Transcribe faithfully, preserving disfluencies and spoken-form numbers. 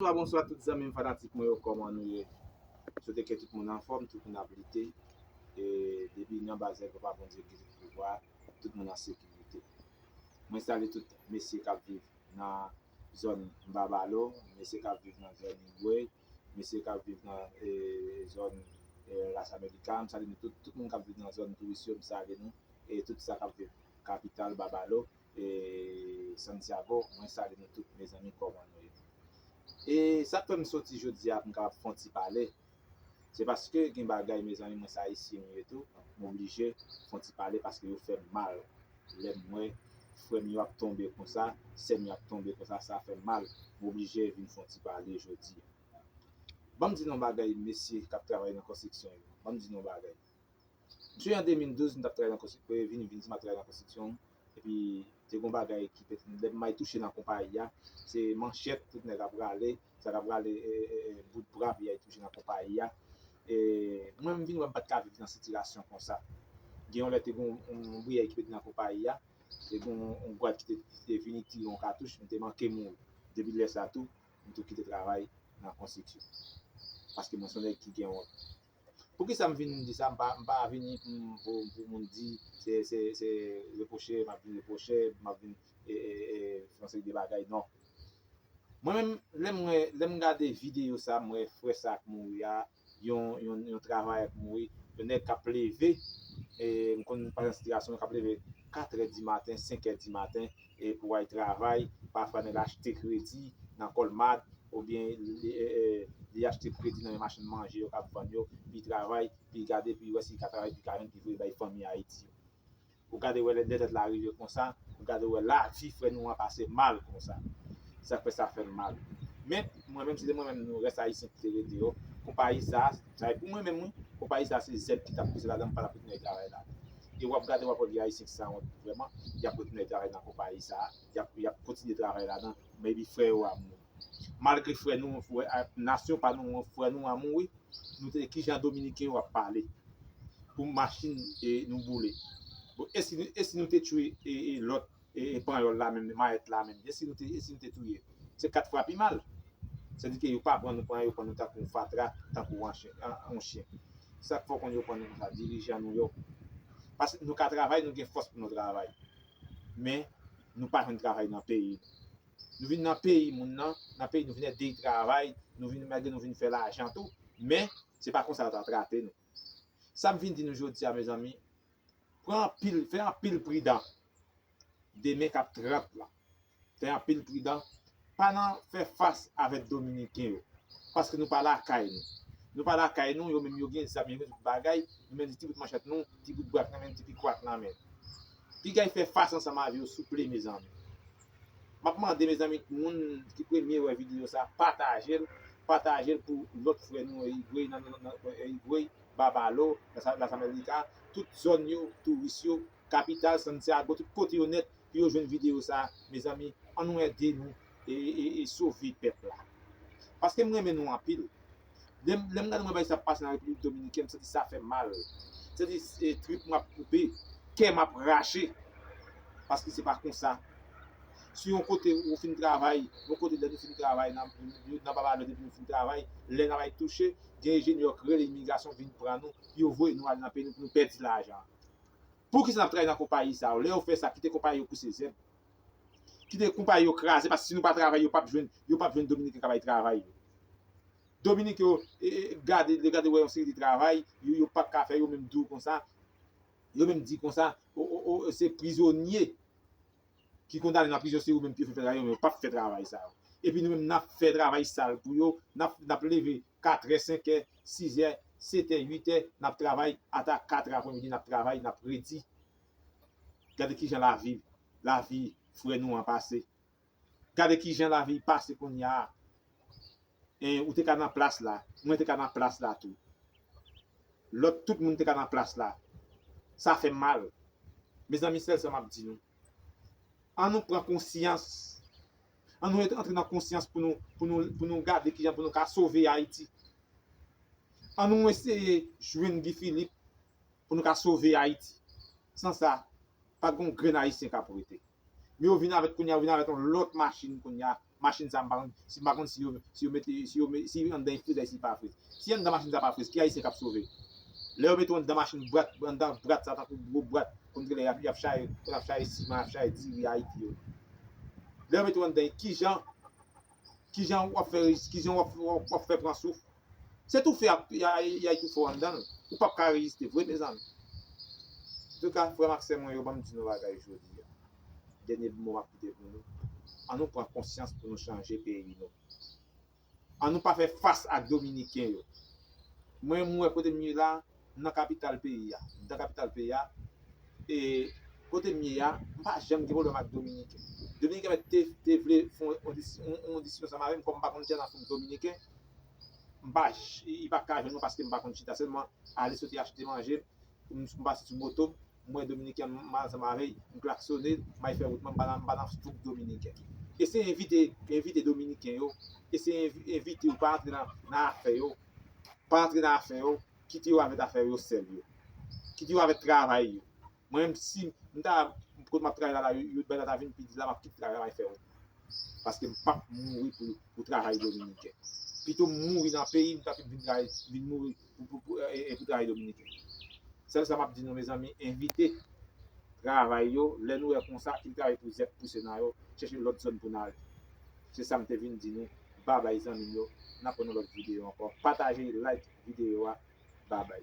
Bonswa, bonswa tout zanmi m fanatik mwen yo, kòman nou ye? Swete ke tout moun anfòm, tout moun ap lite. E depi nan baz lè Papa Bondye ki tout pouvwa, tout moun an sekirite. Mwen salye tout mesye k ap viv nan zòn Babalo, mesye k ap viv nan zòn Igwe, mesye k ap viv nan e, zòn e, Las Americas, m salye nou tout, tout moun k ap viv nan zòn touris yo, m salye nou, e tout sa k ap viv kapital Babalo, e Santiago, mwen salye nou tout, mezanmi, kòman nou ye? E sa k fè m soti jodi a pou m kapab fè yon ti pale, se paske gen bagay, mezanmi, mwen se ayisyen m ye tou, m oblije fè yon ti pale paske yo fè m mal. Lè m wè frè m yo ap tonbe konsa, sè m yo ap tonbe konsa, sa fè m mal. M oblije vin fè yon ti pale jodi a. Ban m di nou yon bagay, mesye k ap travay nan konstriksyon yo. Ban m di nou yon bagay. M sonje an de mil douz, m t ap travay nan konstriksyon, vin, vin di m ap travay nan konstriksyon. Epi, te gen yon bagay ki te, lè m ay touche nan konpayi a, se manchèt, tout nèg ap rale, sa k ap rale, e, e, e, bout bra, epi ay touche nan konpayi a. E, mwen, m vin wè m pa t ka viv nan sitiyasyon konsa. Gen yon lè, te gen yon, yon briyè ki pete nan konpayi a, te gen yon, yon gwad ki te, ki te vini tire yon katouch, m te manke mouri. Depi lè sa tou, m tou kite travay nan konstriksyon. Paske mwen se yon nèg ki gen wont. Poukisa m vin di sa? M pa, m pa vini pou, pou, pou moun di se, se, se repwoche, m ap vin repwoche, m ap vin e, e, e, fè yon seri de bagay, non. Mwen menm, lè m wè, lè m gade videyo sa, m wè frè sa k mouri a, yon, yon, yon travayè k mouri, yon nèg k ap leve, e, m konn pa nan sitiyasyon, k ap leve katrè di maten, senkè di maten, e pou al travay, pafwa nèg la achte kredi nan Colmart, oubyen li, e, e, li achte kredi nan yon machann manje yo k ap vann yo, epi travay, epi gade, epi wè si li ka travay, epi ka jwenn, epi voye bay fanmi Ayiti yo. Ou gade wè lè dètèt la rive konsa, ou gade wè lavi frè nou an pase mal konsa. Sa k fè sa fè l mal. Men, mwen menm, si se mwen menm, nou rès ayisyen ki te rete yo, konpayi sa, sa e pou mwen menm, wi, konpayi sa se zèb ki t ap pouse ladan, m pa t ap retounen travay la. E w ap gade, w ap wè vye ayisyen ki sanwont vrèman, y ap retounen travay nan konpayi sa, y ap, y ap kontinye travay ladan, men epi frè yo a mouri. Malgre frè nou, frè, a, nasyon pa nou, frè nou a mouri, nou te, kijan Dominiken yo ap pale pou machin e, nou boule? Bon, e si, e si nou te tchwe e, e, lòt e, e, panyòl la menm, mayèt la menm, e si nou te, e si nou te touye? Se kat fwa pi mal. Sèdike yo pa pran nou, pran yo pran nou tankou yon fatra, tankou yon chen, an, yon chen. Sa k fè w konn yo pran nou konsa, dirijan nou yo? Paske nou ka travay, nou gen fòs pou nou travay. Men, nou pa jwenn travay nan peyi nou. Nou vin nan peyi moun nan, nan peyi nou vin ède travay, nou vin, malgre nou vin fè lajan tou, men se pa konsa yo ta trate nou. Sa m vin di nou jodi a, mezanmi, pran anpil, fè anpil pridan. Demen k ap trant la, fè anpil pridan. Pa nan fè fas avèk Dominiken yo. Paske nou pa lakay nou. Nou pa lakay nou, yo menm yo gen zam, yo gen tout bagay, nou menm ti bout manchèt nou, ti bout bra k nan men, ti pikwa k nan men. Piga y fè fas ansanm avè yo, souple, mezanmi. M ap mande, mezanmi, moun ki premye wè videyo sa, pataje l, pataje l pou lòt frè nou, Igwe, nan, nan, nan, Igwe, Babalo, Las, Las Americas, tout zòn yo, touris yo, kapital, Santiago, tout kote yo nèt, pou yo jwenn videyo sa, mezanmi, ann nou ede nou e, e, e sove pèp la. Paske m renmen nou anpil. Lè m, lè m gade mwen bagay sa ap pase nan Repiblik Dominikèn, m santi sa fè m mal. M santi e, trip mwen ap koupe, kè m ap rache. Paske se pa konsa. Si yon kote ou fin travay, yon kote lè nou fin travay nan, nan Babalo, depi nou fin travay, lè n ap al touche, gen enjenyè k rele imigrasyon vin pran nou, yo voye nou al nan peyi nou pou nou pèdi lajan. Poukisa n ap travay nan konpayi sa yo? Lè yo fè sa, kite konpayi yo pouse zèb. Kite konpayi yo kraze, paske si nou pa travay, yo p ap jwenn, yo p ap jwenn Dominiken k ap bay travay yo. Dominiken yo, e, e, gade, gade wè yon seri de travay, yo, yo p ap ka fè, yo menm di w konsa, yo menm di konsa, o, o, o, se prizonye ki kondane nan prizon, se yo menm ki fè travay yo, men yo p ap fè travay sa yo. Epi nou menm, n ap fè travay sal pou yo, n ap, n ap leve katrè, senkè, sizè, setè, uitè, n ap travay, ata katrè apremidi, n ap travay, n ap redi. Gade kijan lavi, lavi frè nou an pase. Gade kijan lavi pase kounye a. E, ou te ka nan plas la, mwen te ka nan plas la tou. Lòt tout moun te ka nan plas la. Sa fè m mal. Mezanmi, sèl sa m ap di nou. Ann nou pran konsyans. Ann nou antre nan konsyans pou nou, pou nou, pou nou gade kijan pou nou ka sove Ayiti. Ann nou eseye jwenn Guy Philippe pou nou ka sove Ayiti. San sa, pa t gen yon grenn Ayisyen k ap rete. Men yo vin avèk kounye a, yo vin avèk yon lòt machin kounye a. machin sa, m pa konn, si m pa konn si yo, si yo mete, si yo, si anndan friz, si pa friz. Si anndan machin sa pa friz, ki ayisyen k ap sove? Lè yo mete w anndan machin bwat, anndan bwat sa, tankou gwo bwat, konn rele y ap, y ap chaye, y ap chaye siman, y ap chaye diri Ayiti yo. Lè yo mete w anndan, kijan, kijan w ap fè, kijan w ap, w ap, w ap fè pran souf? Se toufe y ap, y a, y a toufe w anndan l. Ou p ap ka reziste vre, mezanmi. Antouka, frè m ak sè mwen yo, ban m di nou bagay jodi a. Dènye mo m ap kite pou nou. An nou pran konsyans pou nou chanje peyi nou. An nou pa fè fas ak Dominiken yo. Mwen, m wè kote m ye la, nan kapital peyi a. M nan kapital peyi a. E kote m ye a, m pa janm gen pwoblèm ak Dominiken. Dominiken mèt te, te vle fè yon, yon, yon, yon diskisyon ansanm avè m, kòm m pa konn tchè nan fouk Dominiken, m pa, li pa ka jwenn mwen paske m pa konn chita. Sèlman, ale soti achte manje, m, m pase sou moto m, m wè Dominiken, m al ansanm avè l, m klaksonnen l, m al fè wout mwen, m pa nan, m pa nan fouk Dominiken. E se envite, envite Dominiken yo, e se envi-, envite yo, pa antre nan, nan afè yo, pa antre nan afè yo, kite yo avèk afè yo sèl yo. Kite yo avèk travay yo. Mwen menm si m ta, kote m ap travay la, la, yo, yo, bagay la ta vin pi di la, m ap kite travay la, m al fè wout. Paske m p ap mouri pou, pou travay Dominiken. Pito m mouri nan peyi m, m ta vin travay, vin mouri pou, pou, pou, e, e, pou travay Dominiken. Sèl sa m ap di nou, mezanmi, envite travay yo, lè nou wè konsa, kite travay pou zèk pouse nan yo, chèche lòt zòn pou n ale. Se sa m te vin di nou. Babay zanmi m yo, n ap wè nan lòt videyo ankò. Pataje, like videyo a. Babay.